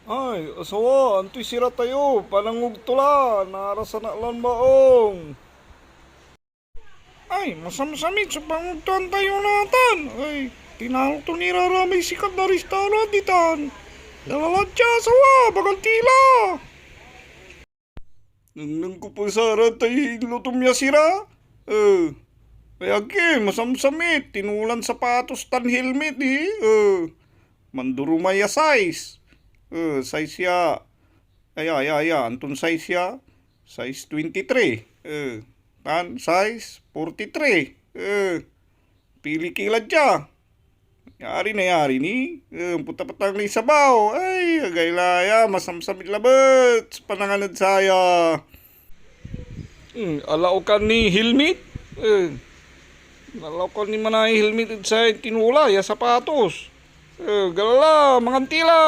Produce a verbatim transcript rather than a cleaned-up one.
Ay, asawa, antoy sira tayo? Panangugto la, narasan ak lan maong. Ay, masamsamit so pangugtoan tayo natan. Ay, tinalo to ni ra ramay sikat na restaurant ditan. Lalalat ya asawa, bagal tila. Nengneng ko pa sara tay inlutom ya sira. Eh, ay agi, masamsamit. Tinulan sapatos tan helmet, eh. Eh, mandurumay ya size. Eh, size ya, aya, aya, aya, anton size ya? Size twenty-three. Eh, tan size forty-three. Eh, pili ki la dia. Yari na yari ni. Eh, puta-patang ni sabaw. Ay, agay la ya, masamsamit labat so panangan ed saya. Hmm, alaw kan ni helmet. Eh, alaw kan ni manay helmet ed say tinula ya sapatos. Eh, galala, mangan tila.